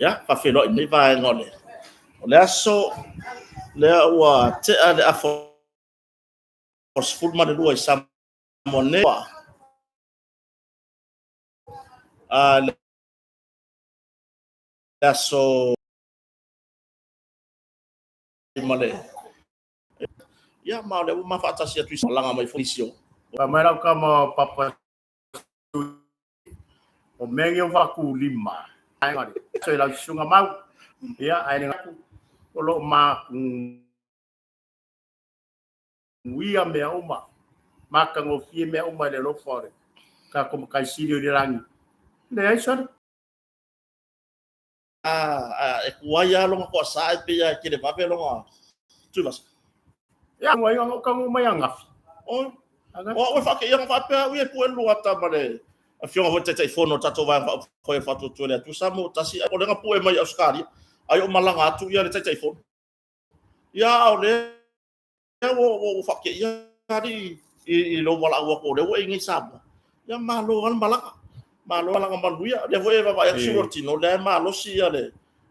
Ia, faafeiloai i lenei vaega o le aso. O lea ua tea le afa o le 12 i Samoa nei, le aso ma le... Ia, ma o lea ua ma faatasi atu i malaga mai foi nisi o... Fai mai lau tama papa o mea nei o faatulima so lau susuga mau ia ae le o lo o manuia mea uma matagofie mea uma i le alofa o le tatou Matai Sili o i le lagi. Leai sole. E tuai lava lona toasa e pei lava e televave lona Tuivasa. Ia, ai ona taunuu mai ananafi. O au e faateia na faapea au ia e pue le lua ma le afioga foi i le Taitaifono o le tatou Vaega Faaupufai o le Faatuatua i le Atua Samoa ua Tasi. O lea na pue mai Ausetalia, ai o malaga atu ia le Taitaifono. Ia, a o lea ua faateia alii i lou valaau atu o lea ua e i inei i Samoa. Ia, malo lava le malaga. Malo malaga manuia. O lea foi e vaavaai atu sulu o le tino, o lea e malosi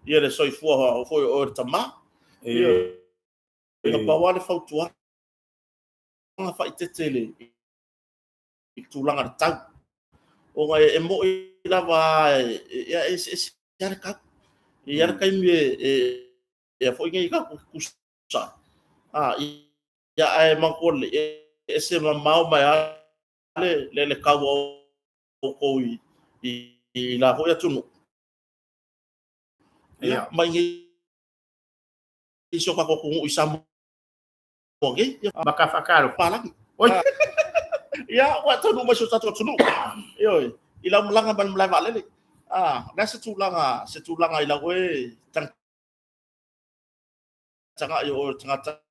le soifua foi o oe le tama. Ia, na pau lava le fautuaga faaeteete i le tulaga i le tau. Ona e moni lava e eseese lava le tau. E i ai le taimi e foi nei tatou tutusa ai, ia ae manatua lelei, e ese mamao mai lava le tau a outou i la foi atunuu, ia, ma i inei i si o tatou atunuu i Samoa nei. Ia, Maka whakaro. palagi. Oi. Ia, ua taunuu mai si o tatou atunuu. Ioe, i lau malaga mai le malae vaalele. O le a se tulaga i lau e tagatagai o oe o le tagata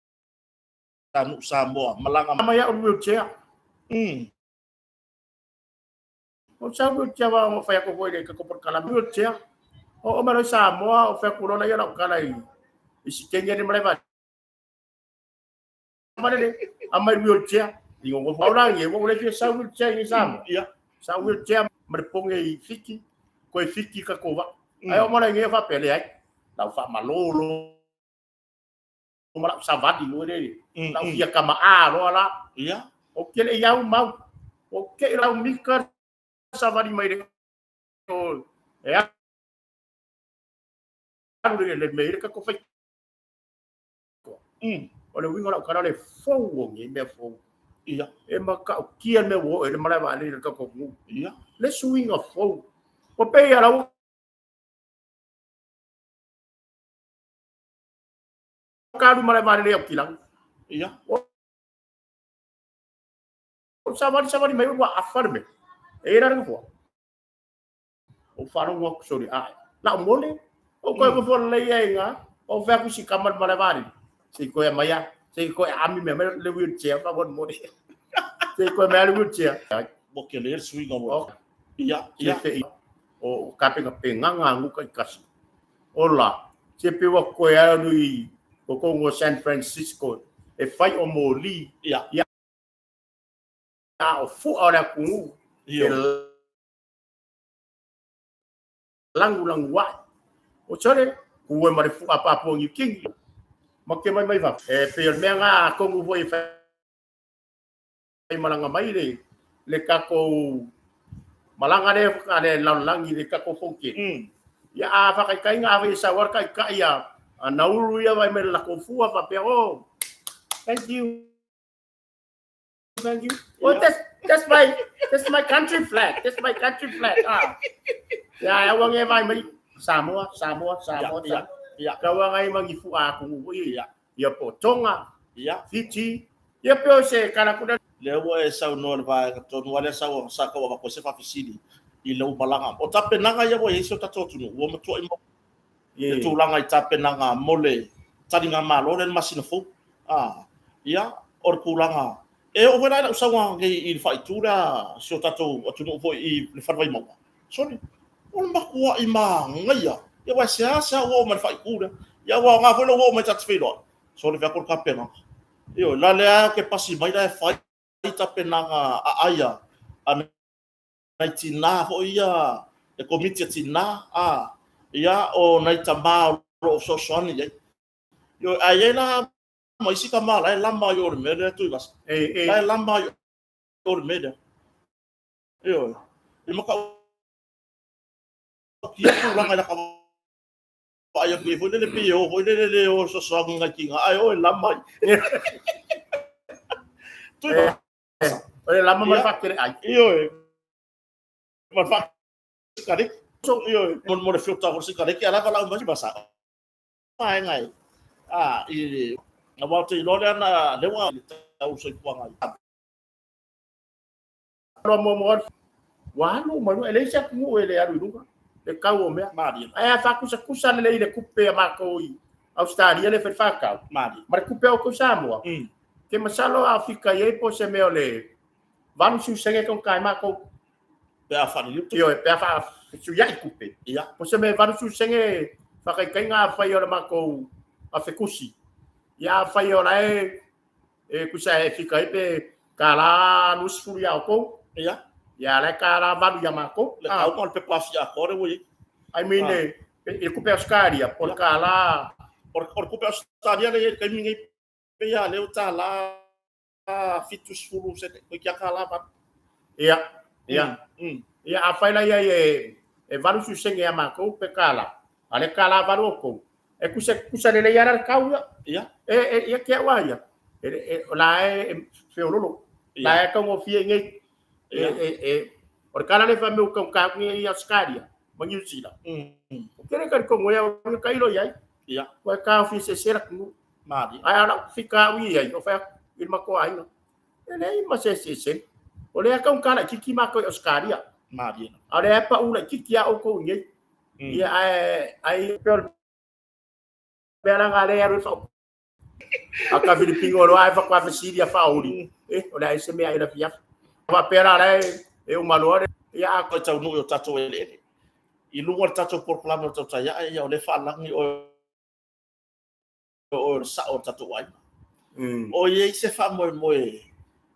nuu Samoa, malaga? Mai au wheelchair. O sa wheelchair wa o whai ako foi le ka kopor kala wheelchair. O o maro Samoa o whai kulola ia lau kala i si kenya ni maleva. Mare amai wheelchair. Ingo ngo faula nge wo le fia sa wheelchair ni Samoa. Sa wheelchair mare ponge i fiki. Ko i fiki ka kova. Ai o mara nge fa pele ai. Lau fa malolo. Mara savali lo le. Lau fia kama a lo ala. O ke le iau mau. O ke lau mika savali mai le o e alu le le me le ka ko fai. O le winga lau kala le fou o nge mea fou. E maka o kia me wo e le mala va le ka ko mu. Le suinga fou. O pe ia lau kalu mala va le o kilang. O savali savali mai ua afa le me. E ra le fo. O faro ngo sorry ai. La mole. O ko ko fo le ia inga. O fa ku si kamal mala va le. Se ko ya maya. Se ko ami me le wheelchair fa bon mole. Se ko me le wheelchair. Mo ke le suinga mo. O Ia. Se fe o ka penga penga nga nguka ikasi. Ola, se pe wa koe anu i ko kongo San Francisco e fai o moli ia o fu o le kungu e langu langu wa o tsore kuwe mare fu a papo ngi kingi ma ke mai mai va e pe o mea nga kongu foi fai malanga mai le le kako malanga le ka le langi le kako fonke ia a whakaikai ngā whai sa war kai kai ia a nauru ia vai me la kofua pa pe oh thank you, thank you, oh that's my country flag, that's my country flag. Ah ya ya wange vai mai Samoa, Samoa, Samoa. Ia. Ka wanga i mangi fu a kungu ia ia po Tonga, Fiji ia pe o se kala kuna. Lea ua e saunoa le vaega tonu a lea sau sa kau avako se faafesili i lau malaga. O tapenaga ia ua i ai si o tatou atunuu, ua matuai mo le tulaga i tapenaga mo le taliga malo lea i le masina fou. Ia, o le tulaga e oo foi la i lau sauga nei i le faaitu lea si o tatou atunuu foi i le fale Vaimauga. Sole, o le matuai magaia. Ia ua sea ua oo mai le faaitu lea. Ia ua aoga foi lou oo mai ta te feiloai. Sole fai atu le tapenaga. Ioe, la lea ke pasi mai la e fai tapenaga a aia a nai tinā foi ia le komiti a tinā, a ia o nai tamā o loo fesoasoani i ai. Ioe, ae i ai la ma isi tama la e lama i o le mea lea Tuivasa. La e lama i o le mea lea. Ioe, e matautia tulaga i lata vaai atu i ai foi lele pei e o foi lele le o e fesoasoani i nai tina ae o e lama i. Tuivasa. O le lama ma le faatele ai. Ioe, ma le faasikareti. Ioe, mo le filter o le sikareti, a la e valaau mai Tuivasa. Vaega e a i aua ou te iloa lea na lea ua tau soifuaga i. Mo ua alu mai luga, e leai se atunuu e le alu i luga le tau o mea. Malie. Ae a faakusakusa lelei le tupe a matou i Australia le fai faatau. Malie. Ma le tupe a outou Samoa. Ke masalo a fika i ai po se mea o le 80 sene kaugata ai matou. Pe a faaliliu. Ioe, pe a faafesuiai tupe. Ia. Po se mea 80 sene faataitaiga a fai o le matou afekusi. Ia a fai o la e kusa e fika ai pe tala 20 ia outou. Ia. Ia la e tala 8 ia matou. Le tauga o le pepa afi atoa le ua i ai. I mean, le tupe Australia, po le tala. O le tupe Australia le i ai i le taimi nei, pei a lea ua tala 70 sene, koe kia tala 8. Ia, ia. Ia, a fai la ia e 80 sene ia matou pe tala, a le tala 8 outou. E kusa, kusa lelei ala le tau ia. Ia. E, ia kia ua ia. E, o la e feololo. La e kaugofie i nei. E, o le kala le fa meu kau kau i Australia, ma New Zealand. O kere ka kongo ia o ka ilo iai. Ia. Ua ka fi se sera kunu. Malie. Ai ala fika ui ai, o fa i ma ko ai. E le ma se se se. O le ka kala kiki ma ko Australia. Malie. A le pa ula kiki a o ko nei. Ia ai ai pe pe ala ngale aru fa. A ka Filipino lo ai fa kwa fa fa uri. E o le ai se mea ila fia. Fa pera le e o maloa ia a Ko tau nui o tatou eleele. I luga o le tatou polokalame o tautai ae ia o le faalagi o o le sao o tatou aiga. O iai se faamoemoe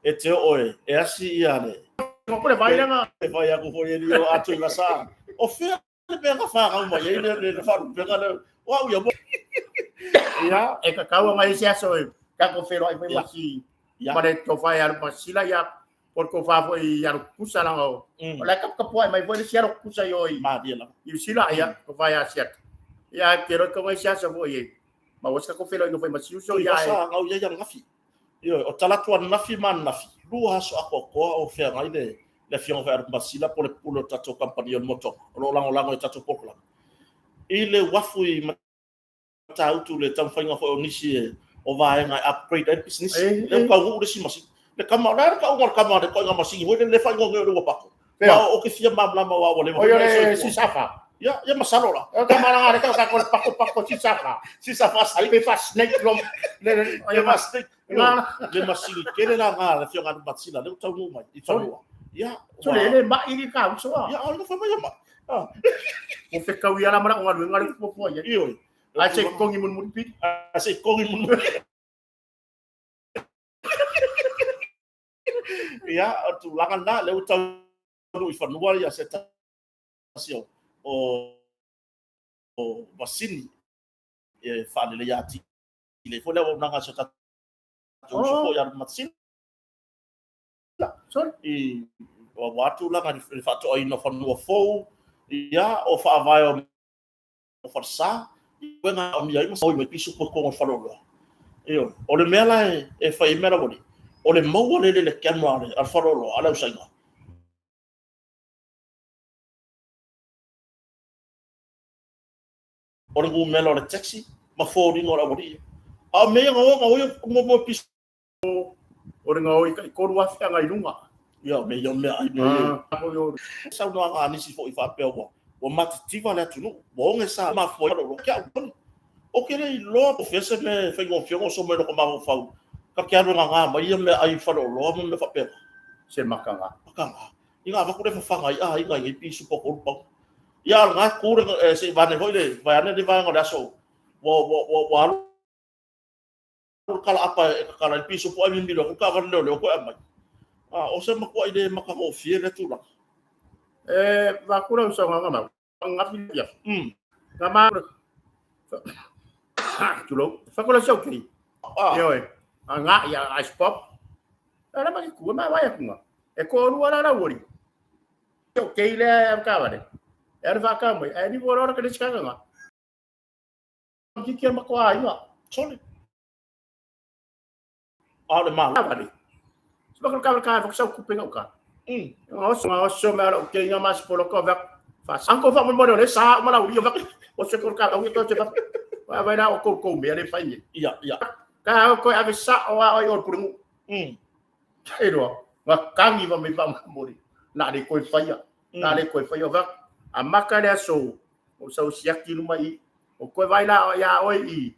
e te oo e asi ia le. Ko le vai langa. E fai aku foi e li o atu i masa. O fea le mea ka whakau mai ai le wharupega le o au ia mo. Ia. E ka kaua mai se aso e ka ko whero ai foi masi. Ia. Ma le tō whai aru masila ia por ko wha foi aru kusa langa o. O le kap kapoa mai foi le si aru kusa i oi. Marie la. I sila ia ko whai a siak. Ia ke ro ko mai se aso foi e. Ma waska ko whero i no foi masi uso I ia. masa ngau ia ia ngafi. Ioe, o talatu a nafi ma nafi. Lua aso ako koa o whea ngai le fionga whea aru masila po le pulo tatou kampani o le motonga. O lo lango lango i tatou polokalame. I le wafu i Matautu le taumafaiga foi o nisi e o vaega e upgrade ai le pisinisi. Le ua taunuu le isi masini. Le kama, o le a le tauga o le kama le ituaiga masini foi lele le faaigoa o le ua pako. Ma o ke fia malamalama aua ua leva O foi ia ona le soifua. sisafa. Ia, ia masalo la. O ka maranga le ka ko le pako pako sisafa. Sisafa Ai snake. pe fa snake lo. Le o Le ia mas. masini. Nga. Le masini kele la ngā le fioga matsila le ua taunuu mai i fanua. Ia, So le le ma i ka uso a. Ia, o le fa mai ia ma. Ah, O fe kau ia la mara o ngalu ngalu po po ia. ioe. Ai se kongi mun mun pi. Ai se kongi mun. Ia, o tulaga lena, lea ua taunuu i fanua ia se tasi o masini e faaleleia atili ai foi le auaunaga a si o tatou uso foi ia Matasila. Sorry. I aua tulaga i le faatoaina o fanua fou, ia, o faavae o falesa, uega o mia ai ma oi mai pisu po kongo faleoloa. Ioe, o le mea la e fai ai mea la wali, o le maua lele le camera le al faleoloa, ale ausaiga. O le gumela o le taxi, ma fōringa o le awali. A o mea nga o nga o mo mo pisu. O le ngā oi ka i koru afi anga i lunga. Ia, me ia mea ai mea. Ah, ko yo. Saunoaga a nisi foi faapea ua matitiva le atunuu, ua oge sa mafua ai lo kia au. O ke le iloa po fese me whainga o so mai loko mafaufau. Ka ke alu ngā ngā mai ia mea ai faleoloa ma mea faapea. Se makanga. Makanga. I ngā vaku le whawhanga i a inga i pisu po koru pau. Ia ngā kure se vane hoi le, vai ane le vaenga o le aso. Ua alu kala apa e kala i pisu po ai mimilo, ku ka vane leo leo koe amai. O se makua i le makanga o fie le tulaga. E vakura usaunga mau. Ngapi ya. Ngama tulou. Fakola sau kei. Ioe. A ngā ia ice pop. Ala ma ki kua ma wai akunga. E ko rua la uri. O kei le a kaware. E ara whakau mai. E ni wora ka le sikanga nga. Ki kia makoa ai wa. Sole. A le malo. Kaware. Sima ka ka ka sau kupe ngau ka. Nga oso me ala o kei nga mas polo ko vak. Fa sanko fa mo le sa ma la uri vak. O se ko ka o to te vak. Wa vai na o ko ko me ale fai. Ia, ia. Ka o ko ave sa o a o purungu. Kai roa. Nga kangi va me fa mo Na le koi faia. Na le koi faia vak. A maka le aso. O sau siaki numa i. O koe vai la ia oi i.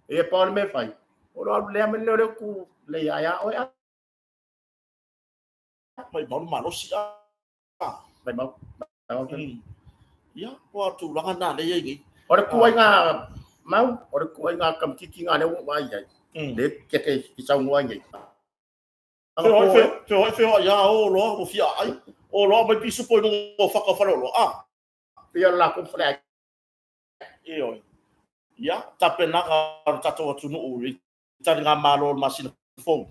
E pa o me fai. O ro le me le ku le ia ia oi a. Mai mau malosi a. Mai mau. Ia, ko atu langa na le ia. O le kuai ngā mau, o le kuai ngā kamtiki ngā leo wai ai. Le ke ke ki sau ngua ngai. Fe hoi ia o loa o fia ai. O loa mai pisu poi no whaka whare loa. Ah. Pia la ko whare. E oi. Ia, tapenaga o tatou atunuu i tali ngā malo o le masina fou.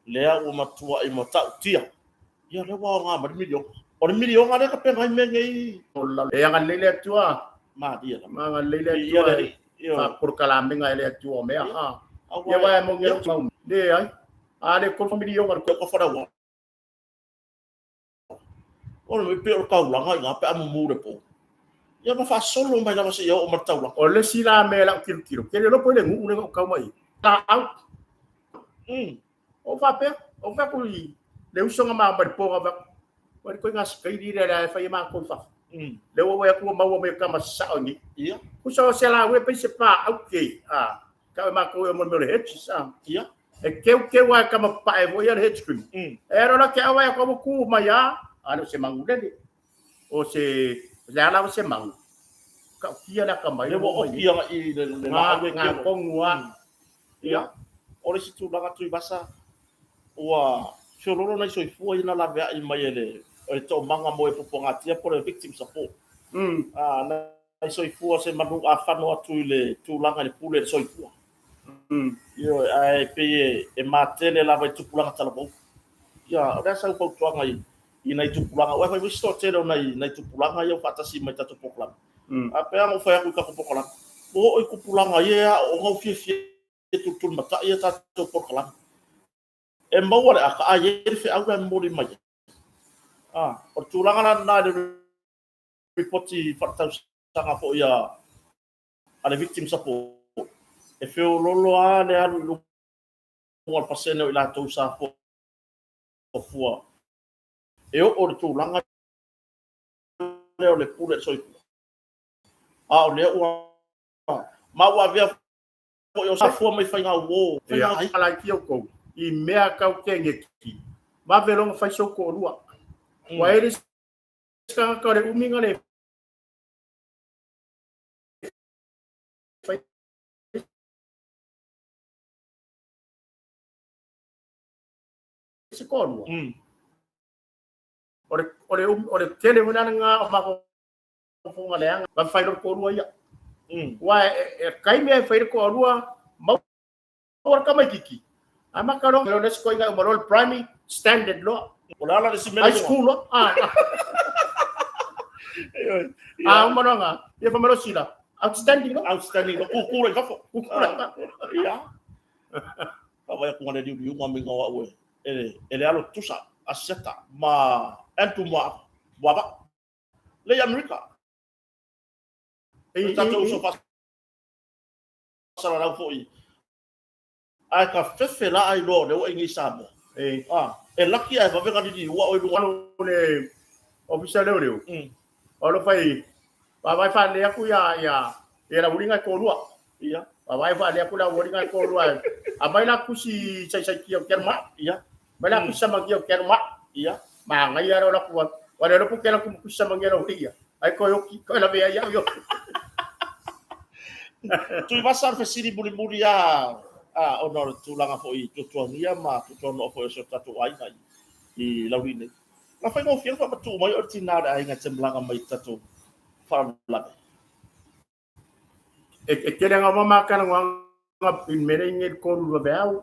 Lea ua matua i matautia. Ia lea ua ngā mari milionga. O le milionga lea ka penga i mea ngei. E anga lele atua. Maria la. Anga lele atua. Fa porkalamenga ele atua mea. Ha. Ia vai mo ngero mau. Le ai. A le ko milionga ko whare wa. O le pe o kaulanga i ngā pe amu mūre po. Ia ma whasolo mai lava se ia o mataulanga. O le sila me la kilo kilo. Ke le lopo le ngu le o kau mai. La au. O fa pe, o fa ku i le usonga ma ma po ga. O ko ngā skai di le la fa ma ko fa. Le o ya ku ma o me ka ma sa o ni. Ia. Ku so se la we pe se pa au ke. A ka ma ko mo me le het sa. Ia. E keu keu a ka ma pa e vo ia le het screen. E ro la ke au ya ko ku ma ya. A no se mangulele. O se le ala o se mangu. Ka kia la ka mai. Le o kia i le la ngā kongua. Ia. O le situ langa tui vasa ua fiololo nai soifua ina lavea i mai e le to'omaga mo e popogatia po le victim support. Nai soifua se manu afano atu i le tulaga i le pule le soifua. Ioe, ae pei e matele lava i tupulaga talavou. Ia, o lea sau fautuaga i nai tupulaga. Ua fai foi tele o nai tupulaga ia o faatasi mai tatou polokalame. A pe aga o fai aku i tatou polokalame. Ua oo i kupulaga ia e aooga o fiafia tulutulu matai ia tatou polokalame. E maua le aka a ie le feau le momoli mai. O le tulaga la lena i le ripoti faaletausaga foi a le victim support. E feololo lava le alu i luga o le pasene o i latou sa fuafua. E oo le tulaga lea o le pule le soifua. A o lea ua ma ua avea foi o sa fua mai faiga uō. Ia ala ki o kou. I mea kau ke ngeki. Ma velonga fai so ko rua. Wa ele ska ka le uminga le fai se ko rua. O le tele mona nga o ma ko fonga le anga va fai lo ko rua ia. Wa e kai me fai ko rua ma o ka mai kiki. Ama ka lo les ko inga o primary standard lo. O la la si high school lo. Ah o nga ia fa malo sila. Outstanding lo. Outstanding lo. Ku le fafo. Ku Ia. Fa vai ku le liu ma mi ngawa we. E le alo tusa aseta ma entu mo wa ba. Le Amerika. E tatou so fa sala rau foi. Ai ka fefe la ai lo le o ingi Samoa. E E laki ai vave ngani ni ua o i lunga. Le ofisa leo leo. O lo fai va vai fa le aku ia ia e la uringa ko rua. Ia. Va vai fa le aku la uringa ko rua. A mai la kusi sai sai ki o kerma. Ia. Mai la kusi sama ki o kerma. Ia. Ma ngai ro la ku wa le ku ke la ku kusi sama ngi ro ia. Ai ko yo ki ko la be ia yo. Tui vasa le fesili mulimuli a ona o le tulaga foi i tuatuagia ma tuatuanoa foi o se o tatou aiga i lauli nei. Na faigofie ona faamatuu mai o le tinā o le aiga e te malaga mai i tatou faalavelave. E tele lava ma talanoaga i le mea lea i nei le 3 vaveao.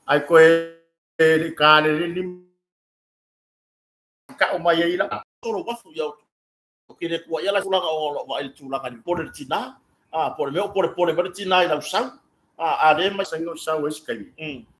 Ai koe le ka le le tau mai ai la. Tolo uafu ia o ke le kua ia la tulaga o lo vaai le tulaga ni pole le tinā. A po le mea o pole pole mai le tinā i lau sau. A le mai Sainga o sau ai se taimi.